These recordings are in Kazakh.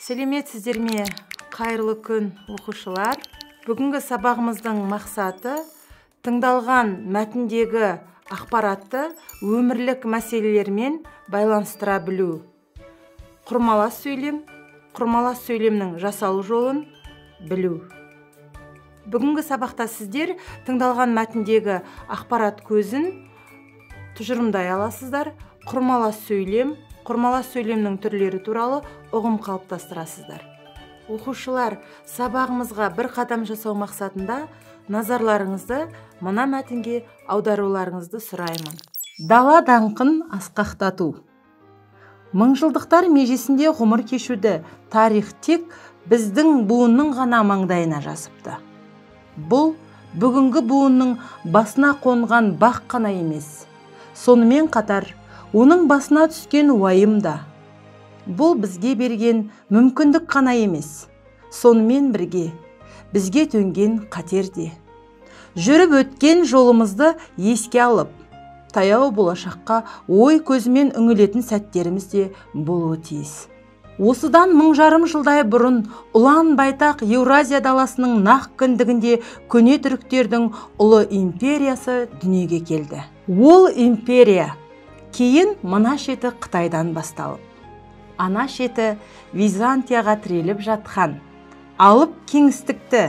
Сәлеметсіздер ме, қайырлы күн, оқушылар. Бүгінгі сабағымыздың мақсаты тыңдалған мәтіндегі ақпаратты өмірлік мәселелермен байланыстыра білу. Құрмалас сөйлем, құрмалас сөйлемнің жасалу жолын білу. Бүгінгі сабақта сіздер тыңдалған мәтіндегі ақпарат көзін тұжырымдай аласыздар, құрмалас сөйлем, құрмалас сөйлемнің түрлері туралы ұғым қалыптастырасыздар. Оқушылар, сабағымызға бір қадам жасау мақсатында назарларыңызды мына мәтінге аударуларыңызды сұраймын. Дала даңқын асқақтату. Мыңжылдықтар межесінде ғұмыр кешуді тарих тек біздің буынның ғана маңдайына жазыпты. Бұл бүгінгі буынның басына қонған бақ қана емес. Сонымен қатар, оның басына түскен уайым да. Бұл бізге берген мүмкіндік қана емес. Сонымен бірге бізге төнген қатер де. Жүріп өткен жолымызды еске алып, таяу болашаққа ой көзімен үңілетін сәттеріміз де болуы тиіс. Осыдан 1500 жылдай бұрын ұлан байтақ Еуразия даласының нақ кіндігінде көне түріктердің ұлы империясы дүниеге келді. Ол империя кейін мына шеті Қытайдан басталып, ана шеті Византияға тіреліп жатқан, алып кеңістікті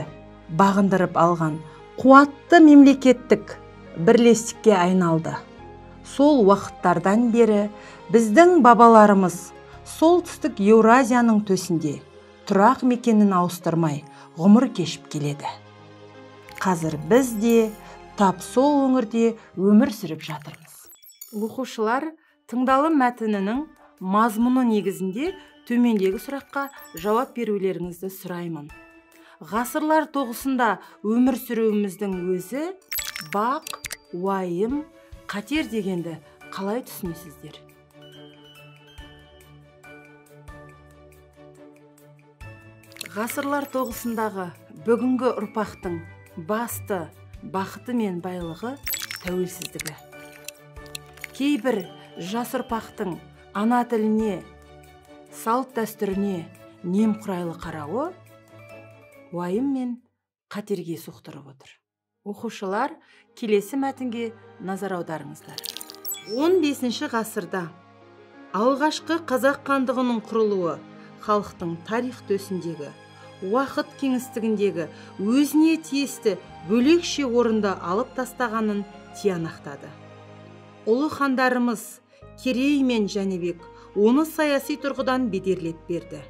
бағындырып алған қуатты мемлекеттік бірлестікке айналды. Сол уақыттардан бері біздің бабаларымыз солтүстік Еуразияның төсінде тұрақ мекенін ауыстырмай ғұмыр кешіп келеді. Қазір біз де тап сол өңірде өмір сүріп жатырмыз. Оқушылар, тыңдалым мәтінінің мазмұны негізінде төмендегі сұраққа жауап берулеріңізді сұраймын. Ғасырлар тоғысында өмір сүруіміздің өзі бақ, уайым, қатер дегенді қалай түсінесіздер? Ғасырлар тоғысындағы бүгінгі ұрпақтың басты бақыты мен байлығы тәуелсіздігі. Кейбір жас ұрпақтың ана тіліне, салт дәстүріне немқұрайлы қарауы уайым мен қатерге соқтырып отыр. Оқушылар, келесі мәтінге назар аударыңыздар. 15 ғасырда алғашқы қазақ хандығының құрылуы халықтың тарих төсіндегі, уақыт кеңістігіндегі өзіне тиісті бөлекше орынды алып тастағанын тиянақтады. Ұлы хандарымыз Керей мен Жәнібек оны саяси тұрғыдан бедерлеп берді.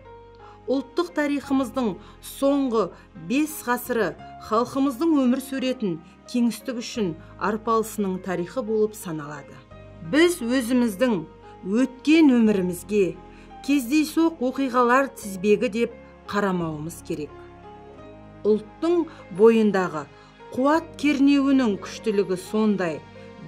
Ұлттық тарихымыздың соңғы 5 ғасыры халқымыздың өмір суретін кеңістік үшін арпалысының тарихы болып саналады. Біз өзіміздің өткен өмірімізге кездейсоқ оқиғалар тізбегі деп қарамауымыз керек. Ұлттың бойындағы қуат кернеуінің күштілігі сондай,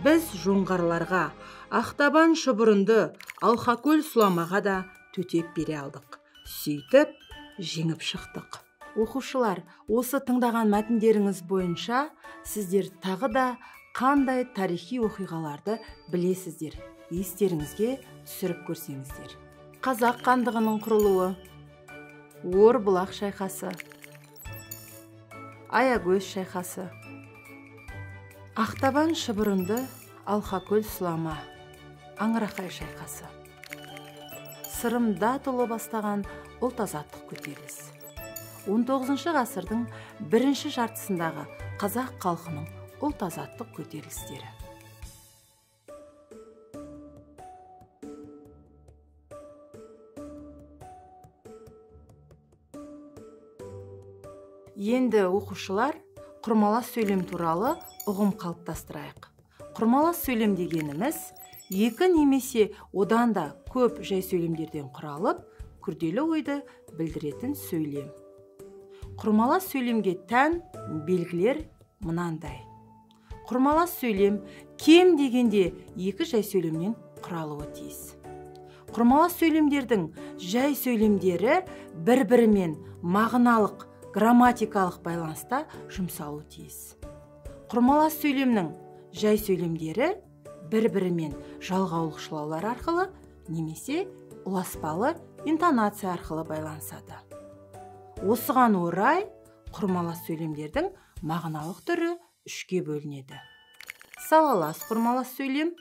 біз жоңғарларға Ақтабан шұбырынды Алқакөл сұламаға да төтеп бере алдық. Сөйтіп, жеңіп шықтық. Оқушылар, осы тыңдаған мәтіндеріңіз бойынша сіздер тағы да қандай тарихи оқиғаларды білесіздер, естеріңізге түсіріп көрсеңіздер. Қазақ хандығының құрылуы, Орбұлақ шайқасы, Аягөз шайқасы, Ақтабан шұбырынды Алқакөл сұлама, Аңырақай шайқасы, Сырым Датұлы бастаған ұлт азаттық көтеріліс. 19 ғасырдың бірінші жартысындағы қазақ халқының ұлт азаттық көтерілістері. Енді оқушылар, құрмалас сөйлем туралы ұғым қалыптастырайық. Құрмалас сөйлем дегеніміз екі немесе одан да көп жай сөйлемдерден құралып, күрделі ойды білдіретін сөйлем. Құрмалас сөйлемге тән белгілер мынандай. Құрмалас сөйлем кем дегенде екі жай сөйлемнен құралуы тиіс. Құрмалас сөйлемдердің жай сөйлемдері бір-бірімен мағыналық, грамматикалық байланыста жұмсалуы тиіс. Құрмалас сөйлемнің жай сөйлемдері бір-бірімен жалғаулық шылаулар арқылы немесе ұласпалы интонация арқылы байланысады. Осыған орай құрмалас сөйлемдердің мағыналық түрі үшке бөлінеді. Салалас құрмалас сөйлем,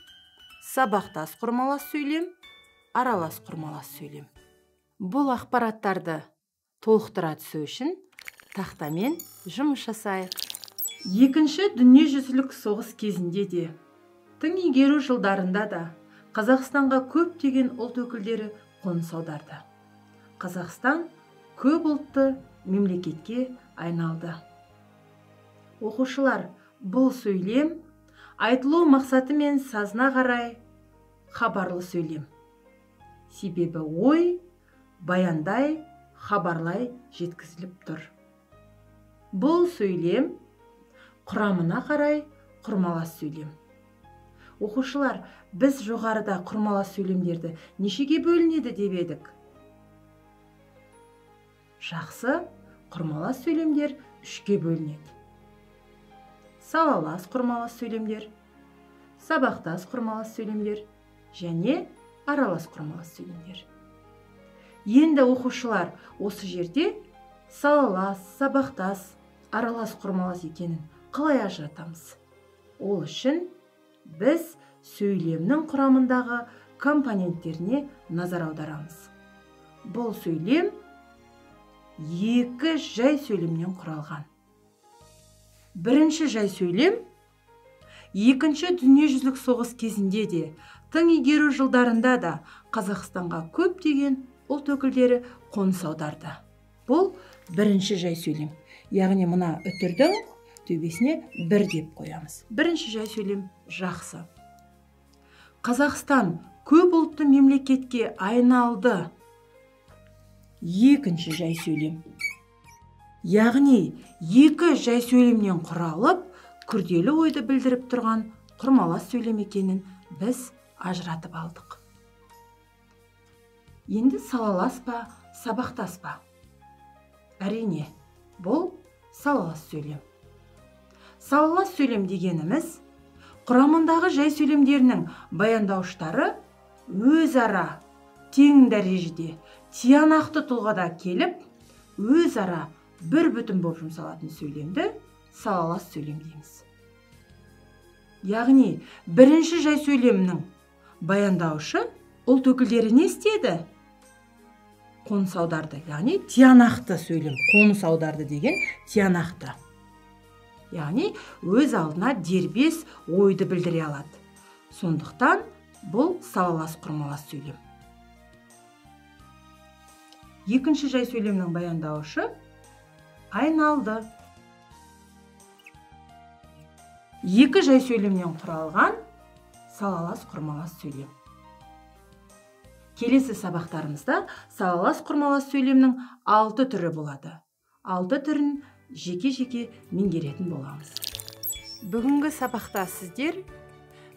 сабақтас құрмалас сөйлем, аралас құрмалас сөйлем. Бұл ақпараттарды толықтыра түсу үшін тақтамен жұмыс жасайық. Екінші дүниежүзілік соғыс кезінде де, тың игеру жылдарында да Қазақстанға көптеген ұлт өкілдері қоныс аударды. Қазақстан көп ұлтты мемлекетке айналды. Оқушылар, бұл сөйлем айтылу мақсаты мен сазына қарай хабарлы сөйлем. Себебі ой баяндай, хабарлай жеткізіліп тұр. Бұл сөйлем құрамына қарай құрмалас сөйлем. Оқушылар, біз жоғарыда құрмалас сөйлемдерді нешеге бөлінеді деп едік? Жақсы, құрмалас сөйлемдер үшке бөлінеді. Салалас құрмалас сөйлемдер, сабақтас құрмалас сөйлемдер және аралас құрмалас сөйлемдер. Енді оқушылар, осы жерде салалас, сабақтас, аралас құрмалас екенін қалай ажыратамыз? Ол үшін біз сөйлемнің құрамындағы компоненттеріне назар аударамыз. Бұл сөйлем екі жай сөйлемнен құралған. Бірінші жай сөйлем екінші дүниежүзілік соғыс кезінде де, тың игеру жылдарында да Қазақстанға көптеген ұлт өкілдері қоныс аударды. Бұл бірінші жай сөйлем. Яғни мына үтірдің төбесіне бір деп қоямыз. Бірінші жай сөйлем жақсы. Қазақстан көп ұлтты мемлекетке айналды. Екінші жай сөйлем. Яғни екі жай сөйлемнен құралып, күрделі ойды білдіріп тұрған құрмалас сөйлем екенін біз ажыратып алдық. Енді салалас па, сабақтас па? Әрине, бұл салалас сөйлем. Салалас сөйлем дегеніміз, құрамындағы жай сөйлемдерінің баяндауыштары өзара тең дәрежеде, тиянақты тұлғада келіп, өзара бір бүтін болып жұмсалатын сөйлемді салалас сөйлем дейміз. Яғни, бірінші жай сөйлемнің баяндауышы ұлт өкілдері не істеді? Қоныс аударды. Яғни, тиянақты сөйлем. Қоныс аударды деген тиянақты. Яғни, өз алдына дербес ойды білдіре алады. Сондықтан бұл салалас құрмалас сөйлем. Екінші жай сөйлемнің баяндауышы айналды. Екі жай сөйлемнен құралған салалас құрмалас сөйлем. Келесі сабақтарымызда салалас құрмалас сөйлемнің 6 түрі болады. 6 түрін жеке-жеке меңгеретін боламыз. Бүгінгі сабақта сіздер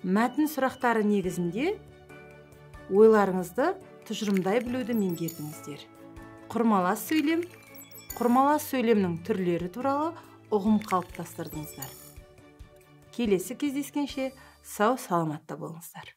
мәтін сұрақтары негізінде ойларыңызды тұжырымдай білуді меңгердіңіздер. Құрмалас сөйлем, құрмалас сөйлемнің түрлері туралы ұғым қалыптастырдыңыздар. Келесі кездескенше сау саламатта болыңыздар.